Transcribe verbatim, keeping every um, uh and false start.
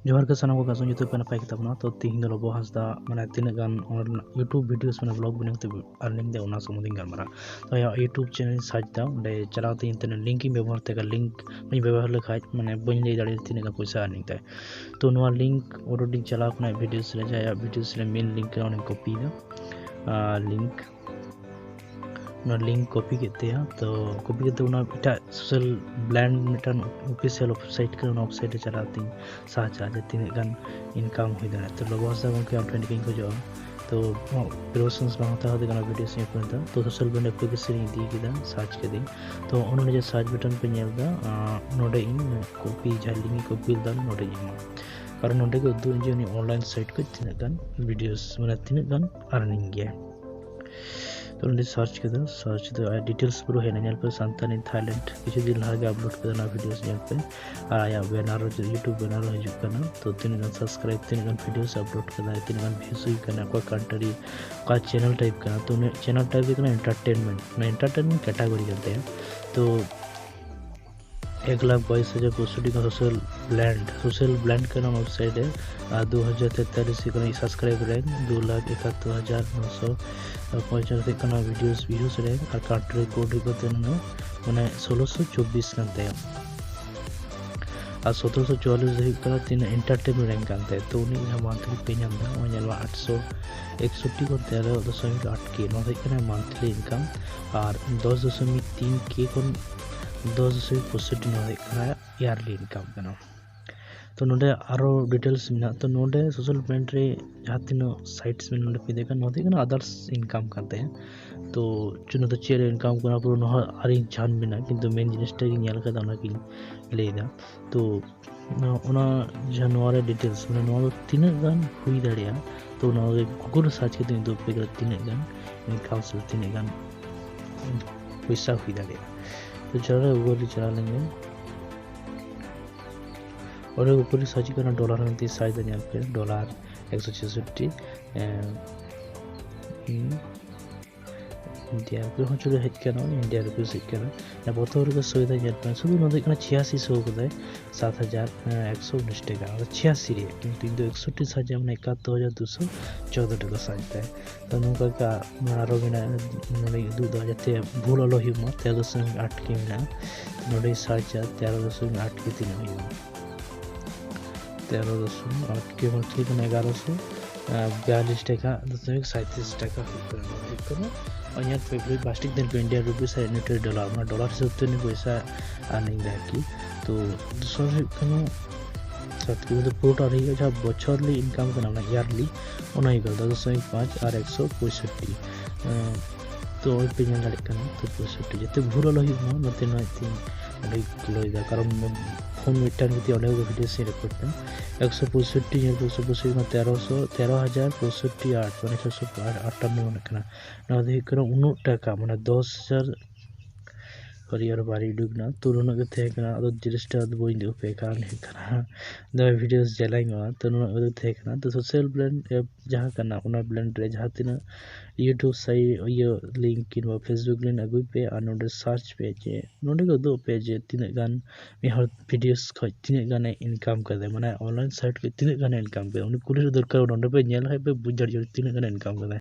ᱡᱚᱦᱟᱨ ᱜᱮ ᱥᱟᱱᱟᱢ ᱠᱚ, ᱟᱥᱚᱜ ᱟᱹᱧ ᱡᱚᱛᱚ ᱯᱮ ᱱᱟᱯᱟᱭ ᱜᱮ ᱛᱟᱵᱚᱱᱟ᱾ ᱛᱚ ᱛᱤᱦᱤᱧ ᱫᱚ ᱞᱚᱵᱚ ᱦᱟᱸᱥᱫᱟ ᱢᱟᱱᱮ ᱛᱤᱱᱟᱹᱜ ᱜᱟᱱ ᱚᱱᱟ ᱨᱮᱱᱟᱜ YouTube videos ᱢᱟᱱᱮ vlog ᱵᱮᱱᱟᱣ ᱠᱟᱛᱮ earning ᱫᱟ, ᱚᱱᱟ ᱥᱚᱢᱵᱚᱱᱫᱷᱮᱧ ᱜᱟᱞᱢᱟᱨᱟᱜᱼᱟ᱾ ᱛᱚ ᱟᱭᱟᱜ YouTube channel ᱤᱧ search ᱫᱟ, ᱚᱸᱰᱮ ᱪᱟᱞᱟᱣ ᱛᱮ ᱤᱧ ᱛᱤᱱᱟᱹᱜ link ᱤᱧ ᱵᱮᱵᱚᱦᱟᱨ ᱛᱮ, link ᱵᱟᱹᱧ ᱵᱮᱵᱚᱦᱟᱨ ᱞᱮᱠᱷᱟᱡ ᱢᱟᱱᱮ ᱵᱟᱹᱧ ᱞᱟᱹᱭ ᱫᱟᱲᱮᱭᱟᱜᱼᱟ ᱛᱤᱱᱟᱹᱜ ᱜᱟᱱ ᱯᱚᱭᱥᱟ earning ᱛᱟᱭ᱾ ᱛᱚ ᱱᱚᱣᱟ link already ᱪᱟᱞᱟᱣ ᱠᱟᱱᱟ videos ᱨᱮ, ᱡᱟᱦᱟᱸᱭᱟᱜ videos ᱨᱮ main link ᱠᱟᱱᱟ, ᱚᱱᱟᱧ copy ᱫᱟ᱾ ᱟᱨ link ᱚᱱᱟ link copy ᱠᱮᱫ ᱛᱟᱭᱟ᱾ ᱛᱚ copy ᱠᱟᱛᱮ ᱚᱱᱟ ᱮᱴᱟᱜ social brand ᱢᱤᱫᱴᱟᱝ official website ᱠᱟᱱᱟ, ᱚᱱᱟ website ᱨᱮ ᱪᱟᱞᱟᱣ ᱠᱟᱛᱮᱧ search ᱟ ᱡᱮ ᱛᱤᱱᱟᱹᱜ ᱜᱟᱱ income ᱦᱩᱭ ᱫᱟᱲᱮᱭᱟᱜᱼᱟ᱾ ᱛᱚ ᱞᱚᱵᱚ ᱦᱟᱸᱥᱫᱟ ᱜᱚᱢᱠᱮ ᱟᱢ ᱴᱷᱮᱱ ᱜᱮᱧ ᱠᱷᱚᱡᱚᱜᱼᱟ, ᱛᱚ promotions ᱵᱟᱝ ᱦᱟᱛᱟᱣ ᱠᱟᱛᱮ ᱠᱟᱱᱟ videos ᱤᱧ upload ᱮᱫᱟ᱾ ᱛᱚ social brand application ᱤᱧ ᱤᱫᱤ ᱠᱮᱫᱟ, search ᱠᱮᱫᱟᱹᱧ᱾ ᱛᱚ ᱚᱱᱟ ᱱᱤᱡᱮ search button ᱯᱮ ᱧᱮᱞ ᱮᱫᱟ, ᱟᱸ, ᱱᱚᱰᱮ ᱤᱧ copy, ᱡᱟᱦᱟᱸ link ᱤᱧ copy ᱞᱮᱫᱟ, ᱱᱚᱰᱮᱧ ᱮᱢᱟ, ᱠᱟᱨᱚᱱ ᱱᱚᱰᱮ ᱜᱮ ᱩᱫᱩᱜ ᱤᱧ ᱡᱮ ᱩᱱᱤ online site ᱠᱷᱚᱡ ᱛᱤᱱᱟᱹᱜ ᱜᱟᱱ videos ᱢᱟᱱᱮ ᱛᱤᱱᱟᱹᱜ ᱜᱟᱱ earning ᱜᱮᱭᱟ᱾ ᱛᱚ ᱱᱚᱰᱮ search ᱠᱮᱫᱟ, search ᱫᱚ ᱟᱭᱟᱜ details ᱯᱩᱨᱟᱹ ᱦᱮᱡ ᱮᱱᱟ᱾ ᱧᱮᱞ ᱯᱮ, ᱥᱟᱱᱛᱟᱲ in Thailand, ᱠᱤᱪᱷᱩ ᱫᱤᱱ ᱞᱟᱦᱟ ᱜᱮ upload ᱠᱮᱫᱟ ᱚᱱᱟ videos, ᱧᱮᱞ ᱯᱮ᱾ ᱟᱨ ᱟᱭᱟᱜ banner ᱦᱚᱸ, YouTube banner ᱦᱚᱸ ᱦᱤᱡᱩᱜ ᱠᱟᱱᱟ᱾ ᱛᱚ ᱛᱤᱱᱟᱹᱜ ᱜᱟᱱ subscribe, ᱛᱤᱱᱟᱹᱜ ᱜᱟᱱ videos upload ᱠᱟᱫᱟᱭ, ᱛᱤᱱᱟᱹᱜ ᱜᱟᱱ views ᱦᱩᱭ ᱠᱟᱱᱟ, ᱚᱠᱟ country, ᱚᱠᱟ channel type ᱠᱟᱱᱟ᱾ ᱛᱚ ᱩᱱᱤᱭᱟᱜ channel type ᱦᱩᱭᱩᱜ ᱠᱟᱱᱟ entertainment, ᱚᱱᱟ entertainment category ᱠᱟᱱ ᱛᱟᱭᱟ᱾ ᱛᱚ ᱮᱠ ᱞᱟᱠᱷ ᱵᱟᱭᱤᱥ ᱦᱟᱡᱟᱨ ᱯᱚᱸᱭᱥᱚᱴᱴᱤ ᱠᱟᱱᱟ social brand, social brand ᱠᱟᱱᱟ ᱚᱱᱟ website ᱨᱮ᱾ ᱟᱨ ᱫᱩ ᱦᱟᱡᱟᱨ ᱛᱮᱛᱟᱞᱤᱥ ᱦᱩᱭᱩᱜ ᱠᱟᱱᱟ subscribe rank, ᱫᱩ ᱞᱟᱠᱷ ᱮᱠᱟᱛᱛᱳᱨ ᱦᱟᱡᱟᱨ ᱱᱚᱥᱚ ᱯᱚᱧᱪᱟᱥ ᱦᱩᱭᱩᱜ ᱠᱟᱱᱟ videos views rank, ᱟᱨ country code ᱦᱩᱭᱩᱜ ᱠᱟᱱ ᱛᱟᱭᱟ ᱢᱟᱱᱮ ᱥᱳᱞᱳᱥᱚ ᱪᱚᱵᱵᱤᱥ ᱠᱟᱱ ᱛᱟᱭᱟ᱾ ᱟᱨ ᱥᱚᱛᱨᱚᱥᱚ ᱪᱩᱣᱟᱞᱞᱤᱥ ᱫᱚ ᱦᱩᱭᱩᱜ ᱠᱟᱱᱟ ᱛᱤᱱᱟᱹᱜ entertainment rank ᱠᱟᱱ ᱛᱟᱭᱟ᱾ ᱛᱚ ᱩᱱᱤ ᱡᱟᱦᱟᱸ monthly pay ᱧᱟᱢ ᱮᱫᱟ, ᱚᱱᱟ ᱧᱮᱞ ᱢᱮ ᱟᱴᱥᱚ ᱮᱠᱥᱚᱴᱴᱤ ᱠᱷᱚᱱ ᱛᱮᱨᱚ ᱫᱚᱥᱚᱢᱤᱠ ᱟᱴ ᱠᱮ, ᱱᱚᱣᱟ ᱫᱚ ᱦᱩᱭᱩᱜ ᱠᱟᱱᱟ monthly income᱾ ᱟᱨ ᱫᱚᱥ ᱫᱚᱥᱚᱢᱤᱠ ᱛᱤᱱ ᱠᱮ ᱠᱷᱚᱱ ᱫᱚᱥ ᱫᱚᱥᱚᱢᱤᱠ ᱯᱚᱸᱭᱥᱚᱴᱴᱤ, ᱱᱚᱣᱟ ᱫᱚ ᱦᱩᱭᱩᱜ ᱠᱟᱱᱟ yearly income ᱠᱟᱱᱟ᱾ ᱛᱚ ᱱᱚᱰᱮ ᱟᱨᱚ details ᱢᱮᱱᱟᱜᱼᱟ᱾ ᱛᱚ ᱱᱚᱰᱮ social brand ᱨᱮ ᱡᱟᱦᱟᱸ ᱛᱤᱱᱟᱹᱜ sites ᱢᱮᱱᱟᱜᱼᱟ, ᱱᱚᱰᱮ ᱯᱮ ᱤᱫᱤ ᱠᱟᱱᱟ, ᱱᱚᱣᱟ ᱫᱚ ᱦᱩᱭᱩᱜ ᱠᱟᱱᱟ others income ᱠᱟᱱ ᱛᱟᱭᱟ᱾ ᱛᱚ ᱱᱚᱣᱟ ᱫᱚ ᱪᱮᱫ ᱨᱮ income ᱠᱟᱱᱟ, ᱯᱩᱨᱟᱹ ᱱᱚᱣᱟ ᱟᱹᱣᱨᱤᱧ ᱪᱷᱟᱱ ᱵᱤᱱᱟ, ᱠᱤᱱᱛᱩ main ᱡᱤᱱᱤᱥᱴᱟ ᱜᱤᱧ ᱧᱮᱞ ᱠᱟᱫᱟ, ᱚᱱᱟᱜᱤᱧ ᱞᱟᱹᱭᱫᱟ᱾ ᱛᱚ ᱚᱱᱟ ᱡᱟᱦᱟᱸ ᱱᱚᱣᱟ ᱨᱮ details, ᱢᱟᱱᱮ ᱱᱚᱣᱟ ᱫᱚ ᱛᱤᱱᱟᱹᱜ ᱜᱟᱱ ᱦᱩᱭ ᱫᱟᱲᱮᱭᱟᱜᱼᱟ, ᱛᱚ ᱱᱚᱣᱟ ᱜᱮ Google ᱨᱮ search ᱠᱟᱛᱮ ᱤᱧ ᱩᱫᱩᱜ ᱟᱯᱮ ᱠᱟᱱᱟ ᱛᱤᱱᱟᱹᱜ ᱜᱟᱱ income ᱥᱮ ᱛᱤᱱᱟᱹᱜ ᱜᱟᱱ ᱯᱚᱭᱥᱟ ᱦᱩᱭ ᱫᱟᱲᱮᱭᱟᱜᱼᱟ᱾ ᱛᱚ ᱪᱟᱞᱟᱣ ᱞᱮᱱ Google ᱨᱮ ᱪᱟᱞᱟᱣ ᱞᱮᱱ ᱜᱮ, ᱚᱸᱰᱮ ᱩᱯᱚᱨ ᱨᱮ search ᱠᱟᱱᱟ dollar ᱢᱮᱱᱛᱮ, search ᱫᱟ, ᱧᱮᱞ ᱯᱮ dollar ᱮᱠᱥᱚ ᱪᱷᱮᱥᱚᱴᱴᱤ, ᱮᱸ, ᱦᱩᱸ, ᱤᱱᱰᱤᱭᱟ ᱨᱩᱯᱤ ᱦᱚᱸ ᱪᱚᱞᱚ ᱦᱮᱡ ᱟᱠᱟᱱᱟ, ᱤᱱᱰᱤᱭᱟ ᱨᱩᱯᱤ ᱦᱮᱡ ᱟᱠᱟᱱᱟ᱾ ᱯᱨᱚᱛᱷᱚᱢ ᱨᱮᱜᱮ ᱥᱳᱭ ᱫᱟ ᱧᱮᱞ ᱯᱮ, ᱥᱩᱫᱷᱩ ᱱᱚᱣᱟ ᱫᱚ ᱦᱩᱭᱩᱜ ᱠᱟᱱᱟ ᱪᱷᱤᱭᱟᱥᱤ ᱥᱳ ᱠᱟᱫᱟᱭ, ᱥᱟᱛ ᱦᱟᱡᱟᱨ ᱮᱠᱥᱚ ᱩᱱᱤᱥ ᱴᱟᱠᱟ, ᱚᱱᱟ ᱫᱚ ᱪᱷᱤᱭᱟᱥᱤ ᱨᱮᱭᱟᱜ, ᱠᱤᱱᱛᱩ ᱤᱧ ᱫᱚ ᱮᱠᱥᱚᱴᱴᱤ ᱥᱟᱡᱟᱣ, ᱢᱟᱱᱮ ᱮᱠᱟᱛᱛᱳᱨ ᱦᱟᱡᱟᱨ ᱫᱩᱥᱚ ᱪᱳᱫᱽᱫᱳ ᱴᱟᱠᱟ ᱥᱟᱡ ᱛᱟᱭ᱾ ᱛᱚ ᱱᱚᱝᱠᱟ ᱜᱮ ᱟᱨᱚ ᱢᱮᱱᱟᱜᱼᱟ, ᱱᱚᱰᱮᱧ ᱩᱫᱩᱜ ᱮᱫᱟ ᱡᱟᱛᱮ ᱵᱷᱩᱞ ᱟᱞᱚ ᱦᱩᱭᱩᱜ ᱢᱟ, ᱛᱮᱨᱚ ᱫᱚᱥᱚᱢᱤᱠ ᱟᱴ ᱠᱮ ᱢᱮᱱᱟᱜᱼᱟ, ᱱᱚᱰᱮᱧ ᱥᱟᱨᱪ ᱟ ᱛᱮᱨᱚ ᱫᱚᱥᱚᱢᱤᱠ ᱟᱴ ᱠᱮ ᱛᱤᱱᱟᱹᱜ ᱦᱩᱭᱩᱜᱼᱟ, ᱛᱮᱨᱚ ᱫᱚᱥᱚᱢᱤᱠ ᱟᱴ ᱠᱮ ᱢᱟᱱᱮ ᱴᱷᱤᱠ ᱚᱱᱟ ᱮᱜᱟᱨᱚᱥᱚ ᱵᱤᱭᱟᱞᱤᱥ ᱴᱟᱠᱟ ᱫᱚᱥᱚᱢᱤᱠ ᱥᱟᱸᱭᱛᱨᱤᱥ ᱴᱟᱠᱟ ᱦᱩᱭᱩᱜ ᱠᱟᱱᱟ᱾ ᱱᱚᱣᱟ ᱦᱩᱭᱩᱜ ᱠᱟᱱᱟ ᱤᱧᱟᱹᱜ ᱯᱷᱮᱵᱟᱨᱤᱴ ᱵᱟᱥᱴᱤᱠ ᱫᱤᱱ ᱯᱮ ᱤᱱᱰᱤᱭᱟ ᱨᱩᱯᱤᱥ ᱟᱨ ᱤᱱᱟᱹ ᱰᱚᱞᱟᱨ, ᱢᱟᱱᱮ ᱰᱚᱞᱟᱨ ᱦᱤᱥᱟᱹᱵ ᱛᱮ ᱩᱱᱤ ᱯᱚᱭᱥᱟ ᱟᱨᱱᱤᱝ ᱫᱟᱭ ᱟᱨᱠᱤ᱾ ᱛᱚ ᱫᱚᱥᱟᱨ ᱦᱩᱭᱩᱜ ᱠᱟᱱᱟ ᱥᱟᱛ ᱠᱤᱞᱳ ᱫᱚ ᱯᱩᱨᱟᱹᱴᱟ ᱦᱩᱭᱩᱜᱼᱟ, ᱡᱟᱦᱟᱸ ᱵᱚᱪᱷᱚᱨ ᱨᱮ ᱤᱱᱠᱟᱢ ᱠᱟᱱᱟ, ᱚᱱᱟ ᱤᱭᱟᱨᱞᱤ, ᱚᱱᱟ ᱦᱩᱭᱩᱜ ᱠᱟᱱᱟ ᱫᱚᱥ ᱯᱚᱭᱮᱱᱴ ᱯᱟᱸᱪ ᱟᱨ ᱮᱠᱥᱚ ᱯᱚᱸᱭᱥᱚᱴᱴᱤ᱾ ᱛᱚ ᱱᱚᱜᱼᱚᱭ ᱯᱮ ᱧᱮᱞ ᱫᱟᱲᱮᱭᱟᱜ ᱠᱟᱱᱟ, ᱛᱚ ᱯᱚᱸᱭᱥᱚᱴᱴᱤ ᱡᱟᱛᱮ ᱵᱷᱩᱞ ᱟᱞᱚ ᱦᱩᱭᱩᱜ ᱢᱟ, ᱚᱱᱟᱛᱮ ᱱᱚᱜᱼᱚᱭ ᱛᱤᱧ ᱚᱸᱰᱮ ᱠᱷᱩᱞᱟᱹᱣ ᱮᱫᱟ, ᱠᱟᱨᱚᱱ ᱯᱷᱳᱱ ᱢᱤᱫᱴᱟᱝ ᱜᱮᱛᱤᱧ, ᱚᱸᱰᱮ ᱜᱮ ᱵᱷᱤᱰᱤᱭᱳ ᱥᱮᱧ ᱨᱮᱠᱚᱨᱰ ᱛᱟᱦᱮᱸᱫ᱾ ᱮᱠᱥᱚ ᱯᱚᱸᱭᱥᱚᱴᱴᱤ ᱧᱮᱞ ᱯᱮ, ᱮᱠᱥᱚ ᱯᱚᱸᱭᱥᱚᱴᱴᱤ ᱠᱷᱚᱱ ᱛᱮᱨᱚᱥᱚ, ᱛᱮᱨᱚ ᱦᱟᱡᱟᱨ ᱯᱚᱸᱭᱥᱚᱴᱴᱤ ᱟᱴ, ᱢᱟᱱᱮ ᱪᱷᱚᱥᱚ ᱟᱴᱷᱟᱱᱱᱚ ᱢᱮᱱᱟᱜ ᱠᱟᱱᱟ᱾ ᱱᱚᱣᱟ ᱫᱚ ᱦᱩᱭᱩᱜ ᱠᱟᱱᱟ ᱩᱱᱟᱹᱜ ᱴᱟᱠᱟ, ᱢᱟᱱᱮ ᱫᱚᱥ ᱦᱟᱡᱟᱨ ᱦᱟᱹᱨᱭᱟᱹᱲ ᱵᱟᱨ ᱩᱰᱩᱠ ᱮᱱᱟ᱾ ᱛᱚ ᱱᱩᱱᱟᱹᱜ ᱜᱮ ᱛᱟᱦᱮᱸ ᱠᱟᱱᱟ, ᱟᱫᱚ ᱡᱤᱱᱤᱥᱴᱟ ᱟᱫᱚ ᱵᱟᱹᱧ ᱩᱫᱩᱜ ᱟᱯᱮ ᱠᱟᱱ ᱦᱩᱭᱩᱜ ᱠᱟᱱᱟ, ᱫᱚᱢᱮ ᱵᱷᱤᱰᱤᱭᱳ ᱡᱮᱞᱟᱧᱚᱜᱼᱟ᱾ ᱛᱚ ᱱᱩᱱᱟᱹᱜ ᱜᱮ ᱛᱟᱦᱮᱸ ᱠᱟᱱᱟ᱾ ᱛᱚ ᱥᱳᱥᱟᱞ ᱵᱞᱮᱱᱰ ᱮᱯ ᱡᱟᱦᱟᱸ ᱠᱟᱱᱟ, ᱚᱱᱟ ᱵᱞᱮᱱᱰ ᱨᱮ ᱡᱟᱦᱟᱸ ᱛᱤᱱᱟᱹᱜ ᱤᱭᱩᱴᱩᱵᱽ ᱥᱟᱭ ᱤᱭᱟᱹ ᱞᱤᱝᱠ ᱠᱤᱝᱵᱟ ᱯᱷᱮᱥᱵᱩᱠ ᱞᱤᱝᱠ ᱟᱹᱜᱩᱭ ᱯᱮ ᱟᱨ ᱱᱚᱰᱮ ᱥᱟᱨᱪ ᱯᱮ ᱡᱮ ᱱᱚᱰᱮ ᱜᱮ ᱩᱫᱩᱜ ᱯᱮ ᱡᱮ ᱛᱤᱱᱟᱹᱜ ᱜᱟᱱ ᱢᱤᱫ ᱦᱚᱲ ᱵᱷᱤᱰᱤᱭᱳᱥ ᱠᱷᱚᱱ ᱛᱤᱱᱟᱹᱜ ᱜᱟᱱᱮ ᱤᱱᱠᱟᱢ ᱠᱟᱫᱟ, ᱢᱟᱱᱮ ᱚᱱᱞᱟᱭᱤᱱ ᱥᱟᱭᱤᱴ ᱠᱷᱚᱱ ᱛᱤᱱᱟᱹᱜ ᱜᱟᱱᱮ ᱤᱱᱠᱟᱢ ᱠᱟᱫᱟ, ᱩᱱᱤ ᱠᱩᱞᱤ ᱨᱮ ᱫᱚᱨᱠᱟᱨ, ᱱᱚᱰᱮ ᱯᱮ ᱧᱮᱞ ᱠᱷᱟᱱ ᱯᱮ ᱵᱩᱡᱽ ᱫᱟᱲᱮᱭᱟᱜᱼᱟ ᱛᱤᱱᱟᱹᱜ ᱜᱟᱱᱮ ᱤᱱᱠᱟᱢ ᱠᱟᱫᱟ᱾